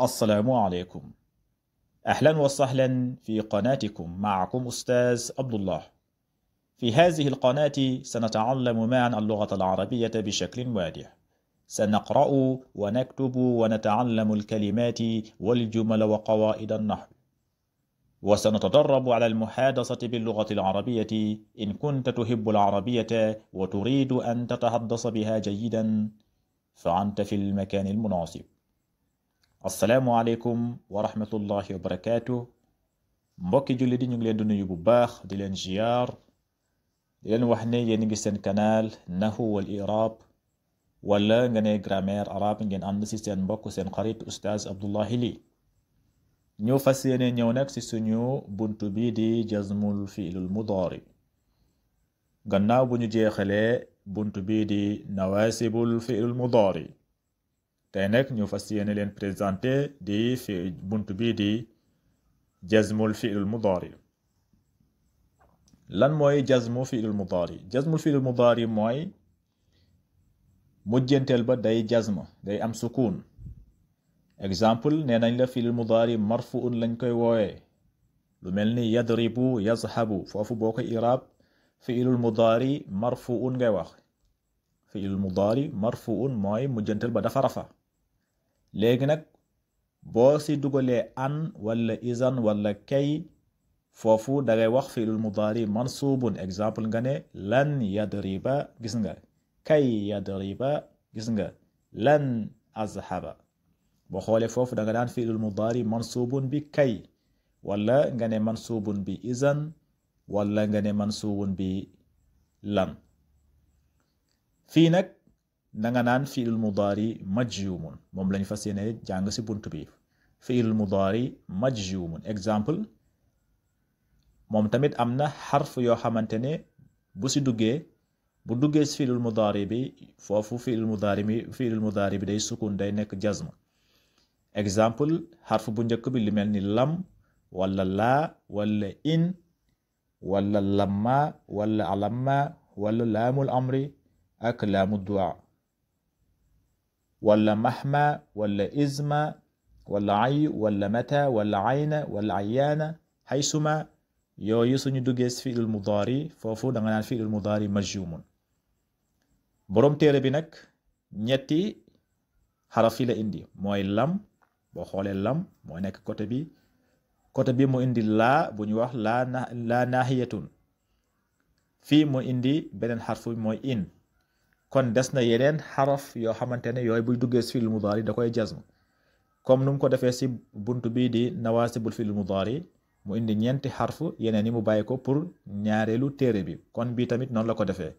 السلام عليكم. أهلا وسهلا في قناتكم. معكم أستاذ عبد الله. في هذه القناة سنتعلم معا اللغة العربية بشكل واضح. سنقرأ ونكتب ونتعلم الكلمات والجمل وقواعد النحو، وسنتدرب على المحادثة باللغة العربية إن كنت تحب العربية وتريد أن تتحدث بها جيدا، فأنت في المكان المناسب. assalaamu aleykum wa rahmatullahi wa barakaatu. mbokki julli di ñu ngi leen di nuyu bu baax di leen ziyaar di leen wax ne yéen ngi seen canal Nahwu wal I'raab wala nga ne grammaire arabe ngeen ànd ci seen mbokk seen xarit Oustaz Abdullahi Ly. ñu fas yéene ñëw nag ci suñu buntu bi di jazmul fi'lul mudaari gannaaw bu ñu jeexalee buntu bi di nawaasibul fi'lul mudaari. tey nag ñu fas yéene leen présenté di fi bunt bi di jazmul fi'lul mudaari. lan mooy jazmu fi'lul mudaari? jazmul fi'lul mudaari mooy mujjanteel ba day jazma, day am sukun. exemple nee nañ la fi'lul mudaari marfuun lañ koy woowee, lu mel ni yadribu yazhabu. foofu boo koy iraab fi'lul mudaari marfuun ngay wax. fi'lul mudaari marfuun mooy mujjanteel ba dafa rafa. léegi nag boo ci dugalee an wala izan wala kay, foofu dangay wax fi'lul mudaari mansubun. exemple nga ne lan yadriba, gis nga. kay yadriba, gis nga. lan azhaba. boo xoolee foofu danga daan fi'lul mudaari mansubun bi kay, wala nga ne mansubun bi izan, wala nga ne mansubun bi lan. fii nag danga naan fi'lul mudaari majzumun. moom lañ fas yéene jàng ci bunt bi. fi'lul mudaari majzumun. exemple moom tamit am na xarf yoo xamante ne bu duggee ci fi'lul mudaari bi, foofu fi'lul mudaari bi day sukun, day nekk jazm. exemple xarf bu njëkk bi li mel ni lam wala laa wala in wala lamma wala alamma wala laamul amri ak laamu du'a, wala mahma wala izma wala ay wala mata wala ayna wala ayaana haysuma. yooyu suñu duggee ci fi'lul mudaari foofu danga naan fi'lul mudaari majzumun. boroom téere bi nag ñetti xaraf yi la indi, mooy lam. boo xoolee lam mooy nekk côté bi mu indi laa bu ñu wax laa naahiyatun. fii mu indi beneen xarfu mooy in. kon des na yeneen xaraf yoo xamante ne yooyu buy duggee ci fi'lul mudaari da koy jazm, comme nu mu ko defee ci buntu bii di nawaasibul fi'lul mudaari. mu indi ñeenti xarfu, yeneen yi mu bàyyi ko pour ñaareelu téere bi. kon bii tamit noonu la ko defee.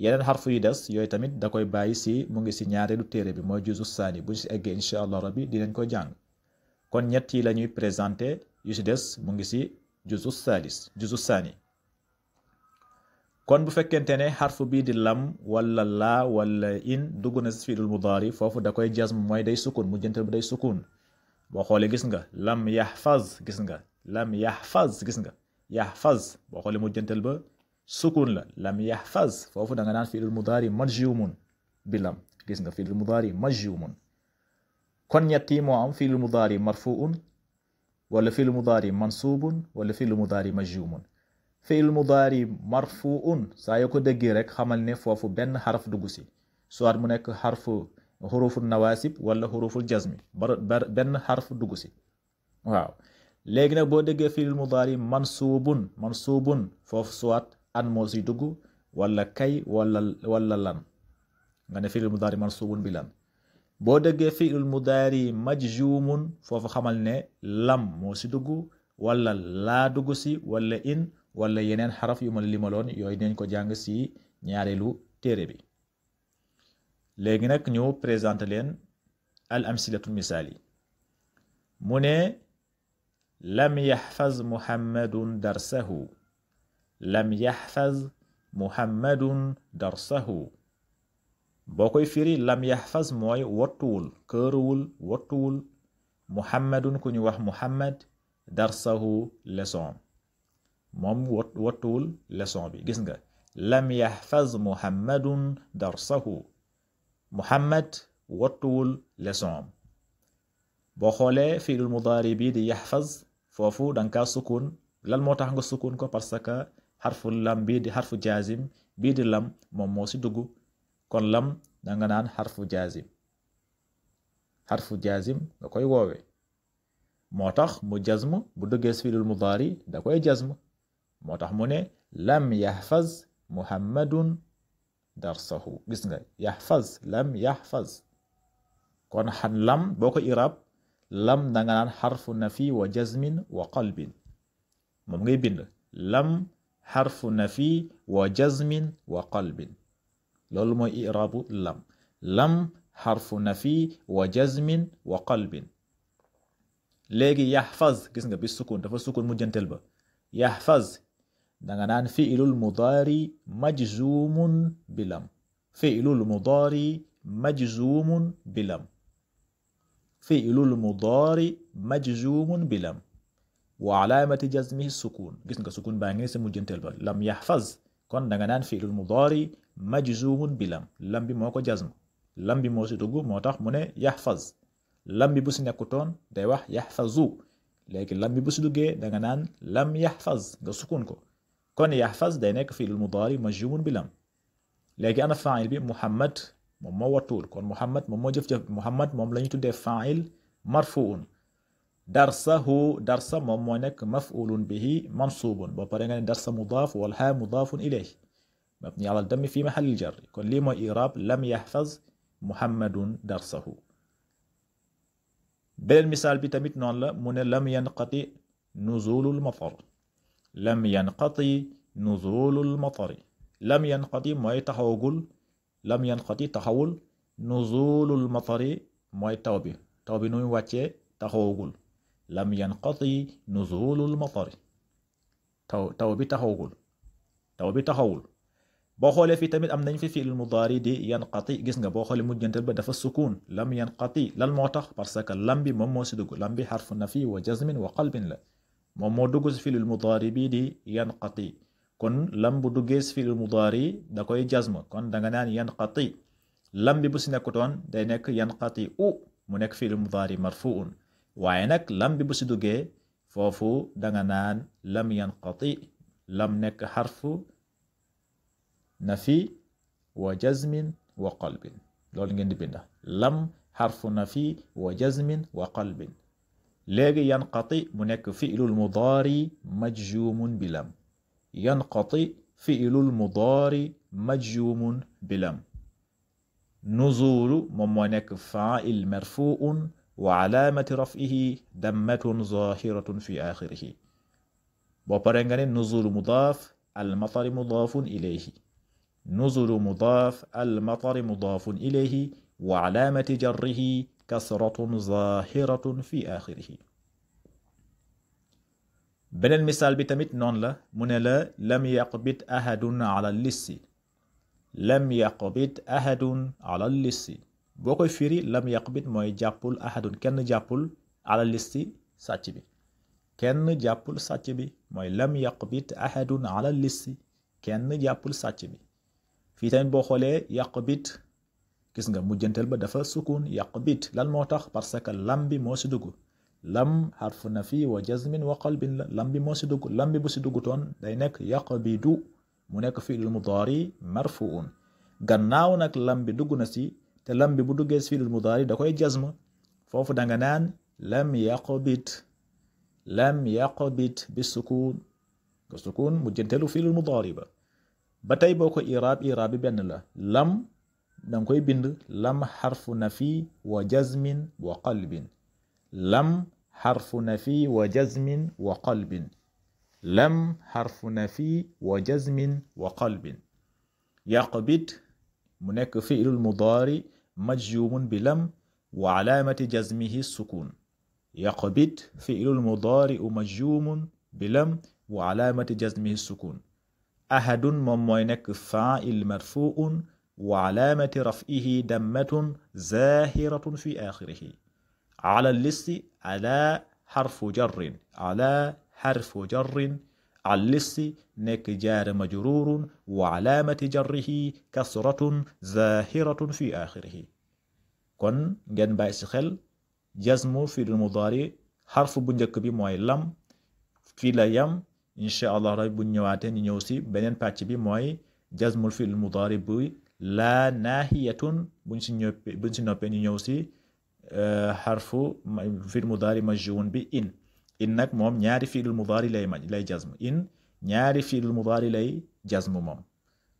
yeneen xarfu yi des yooyu tamit da koy bàyyi mu ngi ci ñaareelu téere bi, mooy juzu saani. bu ci eggee incha allah rabbi dinañ ko jàng. kon ñett yi la ñuy présenté, yu ci des mu ngi ci juzu saani. kon bu fekkente ne xarfu bii di lam wala laa wala in dugg na ci fi'lul mudaari, foofu da koy jazm, mooy day sukun, mu jëntal bi day sukun. boo xoolee gis nga lam yaxfaz, gis nga. lam yaxfaz, gis nga. yaxfaz boo xoolee mu jëntal ba sukun la. lam yaxfaz foofu da nga naan fi'lul mudaari majzumun bi lam, gis nga. fi'lul mudaari majzumun. kon ñett yi moo am: fi'lul mudaari marfuun, wala fi'lul mudaari mansubun, wala fi'lul mudaari majzumun. fi'lul mudaari marfuun saa yoo ko déggee rek xamal ne foofu benn xaraf dugg si, soit mu nekk xarfu xuruful nawaasib wala xuruful jazmi, benn xaraf dugg si. waaw léegi nag boo déggee fi'lul mudaari mansubun foofu soit an moo si dugg, wala kay wala lan, nga ne fi'lul mudaari mansubun bi lan. boo déggee fi'lul mudaari majzumun foofu xamal ne lam moo si dugg, wala laa dugg si, wala in, wala yeneen xaraf yu ma limaloon. yooyu dinañ ko jàng ci ñaareelu téere bi. léegi nag ñu présenté leen al amsilatul misaali. mu ne lam yaxfaz muhammadun darsahu. lam yaxfaz muhammadun darsahu. boo koy firi lam yaxfaz mooy wattuwul, këruwul, wattuwul. muhammadun ku ñu wax muhammad, darsahu leçon, moom wattuwul leçon bi. gis nga lam yaxfaz muhammadun darsahu. muhammad wattuwul leçon am. boo xoolee fiilul mudaari bii di yaxfaz foofu danga kaa sukun lan moo tax nga sukun ko parce que xarfu lam bii di xarfu jaazim bii di lam moom moo si dugg kon lam danga naan xarfu jaazim nga koy woowe moo tax mu jazm bu duggee si fiilul mudaari da koy jazm moo tax mu ne lam yaxfaz muhammadun darsahu gis nga yaxfaz lam yaxfaz kon xan lam boo ko irab lam danga naan xarfu nafi wa jazmin wa qalbin moom ngay bind lam xarfu nafi wa jazmin wa qalbin loolu mooy irabu lam xarfu nafi wa jazmin wa qalbin léegi yaxfaz gis nga bi sukun dafa sukun mu jëntel ba yaxfaz danga naan fiilul mudaari majzumun bilam fiilul mudaari majzumun bilam fiilul mudaari majzumun bilam wa alaamati jazmihi sukun gis nga sukun baa ngi ne sa mujjanteel ba lam yaxfaz kon danga naan fiilul mudaari majzumun bilam lam bi moo ko jazm lam bi moo si dugg moo tax mu ne yaxfaz lam bi bu si nekkutoon day wax yaxfazu léegi lam bi bu si duggee danga naan lam yaxfaz nga sukun ko kon yaxfaz day nekk fiilul mudaari majzumun bilam léegi ana faa'il bi muhammad moom moo wattuul kon muhammad moom moo jëf-jëf muhammad moom la ñu tuddee faa'il marfuun darsa moom moo nekk maf'ulun bihi mansubun ba pare nga ne darsa mudaaf wal haa mudaafun ilayhi mabni ala dammi fi mahallil jar kon lii mooy i'raab lam yaxfaz muhammadun darsahu beneen misaal bi tamit noonu la mu ne lam yanqati nuzulul matar lam yanqati nuzulul matari lam yanqati mooy taxawagul lam yanqati taxawul nuzulul matari mooy taw bi nu muy wàccee taxawagul lam yanqati nuzulul matari taw bi taxawul boo xoolee fii tamit am nañ fi fi'il mudaari di yanqati gis nga boo xoolee mujjantal ba dafa sukun lam yanqati lan moo tax parce que lam bi moom moo si dugg lam bi xarfu nafi wa jazmin wa qalbin la moom moo dugg si fi'il mudaari bii di yanqati kon lam bu duggee si fi'il mudaari da koy jazm kon danga naan yanqati lam bi bu si nekkutoon day nekk yanqati mu nekk fi'il mudaari marfuun waaye nag lam bi bu si duggee foofu danga naan lam yanqati lam nekk xarfu nafi wa jazmin wa qalbin loolu ngeen di binda lam xarfu nafi wa jazmin wa qalbin léegi yanqati mu nekk fi'lul mudaari majzumun bilam yanqati fi'lul mudaari majzumun bilam nuzulu moom moo nekk faa'il marfuun wa alaamati raf'ihi dammatun zahiratun fi aaxirihi boo pare nga ne nuzulu mudaaf al matari mudaafun ilayhi nuzulu mudaaf al matari mudaafun ilayhi wa alaamati jarrihi kasratun zahiratun fi aaxirihi beneen misaal bi tamit noonu la mu ne la lam yaqbit ahadun ala lissi lam yaqbit ahadun ala lissi boo koy firi lam yaqbit mooy jàppul ahadun kenn jàppul ala lissi sàcc bi kenn jàppul sàcc bi mooy lam yaqbit ahadun ala lissi kenn jàppul sàcc bi fii tamit boo xoolee yaqbit gis nga mujjantal ba dafa sukun yaqbit lan moo tax parce que lam bi moo si dugg lam xarfu nafi wa jazmin wa qalbin la lam bi moo si dugg lam bi bu si duggutoon day nekk yaqbidu mu nekk fi'lul mudaari marfuun gannaaw nag lam bi dugg na si te lam bi bu duggee si fi'lul mudaari da koy jazm foofu danga naan lam yaqbit bi sukun nga sukun mujjantelu fi'lul mudaari ba tey boo ko iraab bi benn la lam danga koy bind lam xarfu nafi wa jazmin wa qalbin lam xarfu nafi wa jazmin wa qalbin lam xarfu nafi wa jazmin wa qalbin yaqbit mu nekk fi'lul mudaari majzumun bi lam wa alaamati jazmihi sukun yaqbit fi'lul mudaari majzumun bi lam wa alaamati jazmihi sukun ahadun moom mooy nekk faa'il marfuun wa alaamati raf'ihi dammatun zaahiratun fi aaxirihi ala lissi ala xarfu jarrin ala xarfu jarrin al lissi nekk jaara majruurun wa alaamati jarrihi kasratun zaahiratun fi aaxirihi kon ngeen bàyyi si xel jazmu fi'l mudari xarfu bu njëkk bi mooy lam fii la yam incha allah rabbi buñ ñëwaatee ñu ñëw si beneen pàcc bi mooy jazmul fi'l mudari buy laa naahiyatun buñ si noppee ñu ñëw si xarfu fi'l mudari majzuun bi in nag moom ñaari fi'l mudari lay jazm in ñaari fi'l mudari lay jazm moom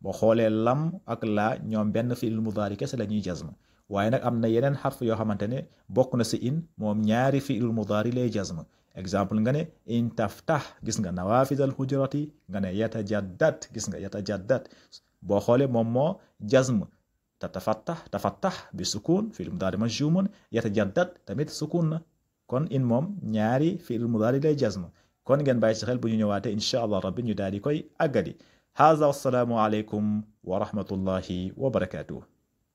boo xoolee lam ak laa ñoom benn fi'l mudari kese la ñuy jazm waaye nag am na yeneen xarf yoo xamante ne bokk na si in moom ñaari fi'l mudari lay jazm exemple nga ne in taftah gis nga nawafidal hujrati nga ne yatajaddad gis nga yatajaddad boo xoolee moom moo jazm tafattah bi sukun fi'l mudari majzumun yatajaddad tamit sukun na kon in moom ñaari fi'l mudari lay jazm kon ngeen bàyyi ci xel bu ñu ñëwaatee incha allah rabbi ñu daal di koy àggadi haza wassalaamu aleykum wa rahmatullahi wa barakatuh